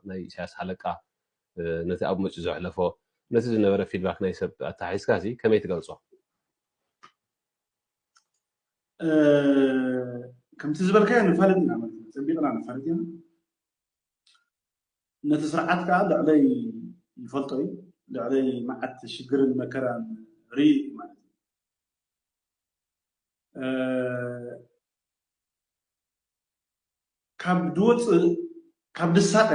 ናይ ኢሳያስ ሃለቃ፣ ነቲ ኣብ መጹ ዘሕለፎ፣ ነቲ ዝነበረ ፊድባክ ናይ ሰብ ኣተሓሒዝካ እዚ ከመይ ትገልጾ? ከምቲ ዝበልካዮ ንፋለጥ ኢና ማለት እዩ። ጸቢቕና ንፋለጥ ኢና። ነቲ ስርዓት ከዓ ልዕለይ ይፈልጦ እዩ። ልዕለይ መዓት ሽግርን መከራን ርኢ ማለት እዩ። ካብ ድወፅእ ካብ ድሳቀ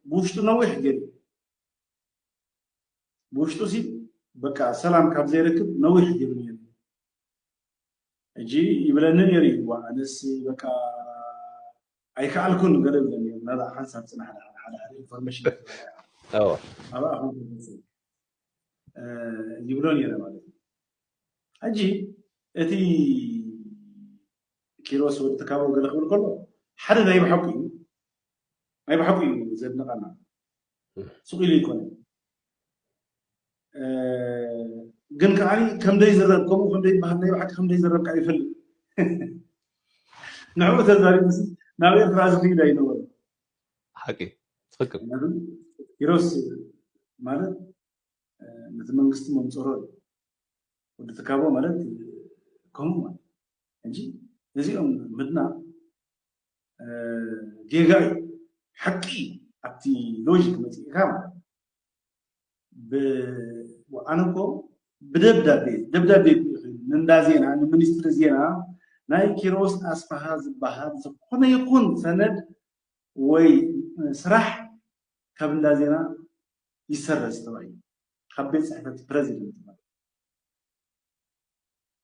ብውሽጡ ነዊሕ ገይሩ ብውሽጡ ሲ በቃ ሰላም ካብ ዘይረክብ ነዊሕ ገይሩ ነይሩ። ሕጂ ይብለኒ ነይሩ እዩ፣ "ዋ፣ ኣነስ በቃ ኣይከኣልኩን" ገለ ይብለኒ ነይሩ። ናብኣ ሓንሳብ ፅናሕ፣ ሓደ ሓደ ኢንፎርሜሽን ኣብኣ ይብሎ ነይረ ማለት እዩ። ሕጂ እቲ ኪሮስ ወዲ ተካቦ ገለ ክብል ከሎ ሓደ ናይ ብሓቁ እዩ፣ ናይ ብሓቁ እዩ ዘድንቐና፣ ስቕ ኢሉ ይኮነ። ግን ከዓ ከም ደይዝረብ፣ ከምኡ ከም ደይበሃል፣ ናይ ብሓቂ ከም ደይዝረብ ከዓ ይፈልጥ። ንዕኡ ተዛሪቡ ናብ ኤርትራ ዝኽይድ ኣይነበረ። ሓቂ ትኽክል። ኪሮስ ማለት ነቲ መንግስቲ መምፀሮ እዩ። ወዲ ትካቦ ማለት ከምኡ ማለት እንጂ እዚኦም ምድና ጌጋ እዩ። ሓቂ ኣብቲ ሎጂክ መፅእካ ማለት ኣነ እኮ ብደብዳቤ ደብዳቤ ንእንዳ ዜና ንሚኒስትሪ ዜና ናይ ኪሮስ ኣስፋሃ ዝበሃል ዝኾነ ይኹን ሰነድ ወይ ስራሕ ካብ እንዳ ዜና ይሰረዝ ተባሂሉ ካብ ቤት ፅሕፈት ፕረዚደንት ማለት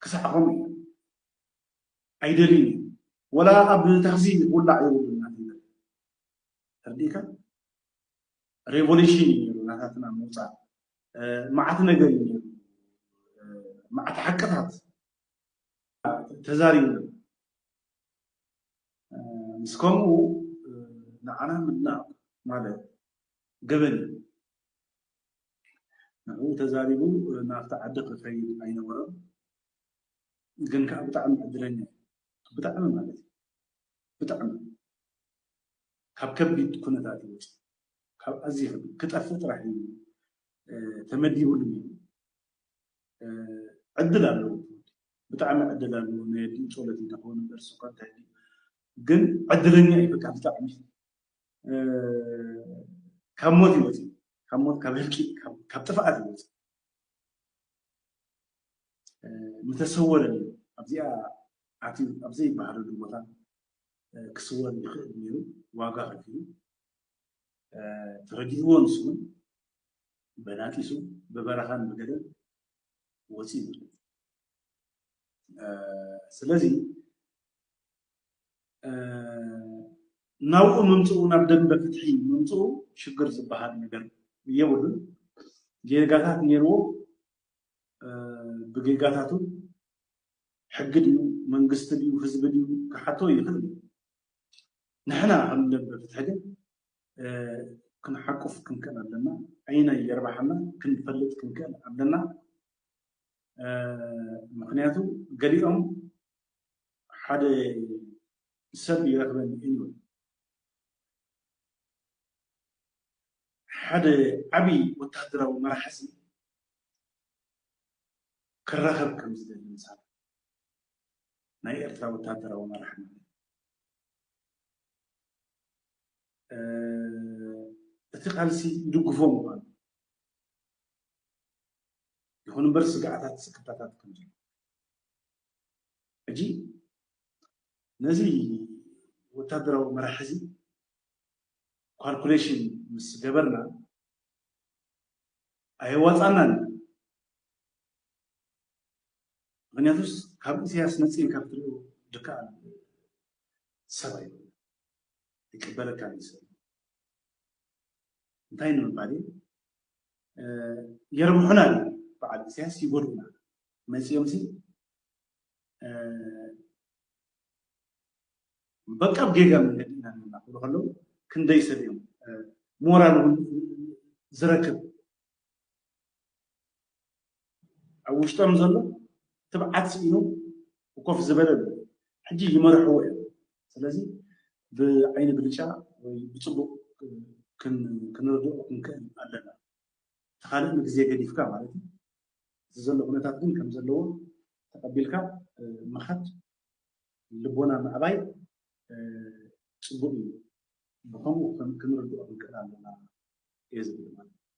ክሳዕ ከምኡ እዩ። ኣይደልዩን እዩ። ወላ ኣብ ታክሲ ውላዕ የብሉን እናተይበለ ተርዲእካ ሬቮሉሽን እዩ ነይሩ ናታትና ምውፃእ። መዓት ነገር እዩ ነይሩ። መዓት ሓቅታት ተዛሪቡ ምስ ከምኡ ንዓና ምድናቕ ማለት ገበን እዩ። ንዕኡ ተዛሪቡ ናብቲ ዓዲ ክኸይድ ኣይነበሮን። ግን ከዓ ብጣዕሚ ዕድለኛ እዩ። ብጣዕሚ ማለት እዩ። ብጣዕሚ ካብ ከቢድ ኩነታት እዩ ወፂኡ። ካብ ኣዝዩ ከቢድ ክጠፍእ ጥራሕ እዩ ተመዲቡሉ ነይሩ። ዕድል ኣለዎ። ብጣዕሚ ዕድል ኣለዎ። ናይ ኣዲኡ ጸሎት ይደኸውን እምበር ስኳ እንታይ ድዩ? ግን ዕድለኛ እዩ በቃ ብጣዕሚ ካብ ሞት ይወፅእ ካብ ሞት ካብ ህልቂት ካብ ጥፍኣት ይወፅእ ምተሰወረ ኣብዚኣ ኣትዩ ኣብ ዘይበሃለሉ ቦታ ክስወር ይኽእል ነይሩ ዋጋ ከፊሉ ተረዲእዎ ንሱ እውን በናጢሱ ብበረኻን ብገደል ወፂኡ ማለት እዩ ስለዚ ናብኡ ምምፅኡ ናብ ደንበ ፍትሒ ምምፅኡ ሽግር ዝበሃል ነገር የብሉን። ጌጋታት ነይርዎ ብጌጋታቱ ሕጊ ድዩ መንግስቲ ድዩ ህዝቢ ድዩ ክሓቶ ይኽእል እዩ። ንሕና ከም ደንበ ፍትሒ ግን ክንሓቁፍ ክንክእል ኣለና። ኣይናይ የርባሓና ክንፈልጥ ክንክእል ኣለና። ምክንያቱ ገሊኦም ሓደ ሰብ ይረክበኒ እዩ ሓደ ዓብዪ ወታደራዊ መራሕሲ ክራኸብ ከም ዝደሊ ምሳሌ ናይ ኤርትራ ወታደራዊ መራሕ ማለት እቲ ቃልሲ ይድግፎ ምዃኑ ይኹን እምበር ስግኣታት ስክፍታታት ከም ዘሎ ሕጂ ነዚ ወታደራዊ መራሕ እዚ ካልኩሌሽን ምስ ገበርና ኣየዋፃናን ምክንያቱስ ካብ ኢሳያስ ነፂ ኢልካ ክትሪኦ ድከኣል ሰብ ኣይኮነ ይቅበለካ ይሰብ እንታይ ንምባል የርብሑና በዓል ኢሳያስ ይጎድኡና መፂኦም ሲ በቃ ኣብ ጌጋ መንገዲ ኢና ዘለና ክብሉ ከለዉ ክንደይ ሰብ እዮም ሞራል እውን ዝረክብ ኣብ ውሽጦም ዘሎ ትብዓት ስኢኑ ኮፍ ዝበለ ኣሎ ሕጂ ይመርሕዎ እዮም ስለዚ ብዓይኒ ብልጫ ወይ ብፅቡቅ ክንርድኦ ክንክእል ኣለና። እቲ ካልእ ንግዜ ገዲፍካ ማለት እዩ። እቲ ዘሎ ኩነታት ግን ከም ዘለዎ ተቐቢልካ ምኻድ ልቦና ምዕባይ ፅቡቅ እዩ። ብከምኡ ክንርድኦ ክንክእል ኣለና እየ ዝብል ማለት እዩ።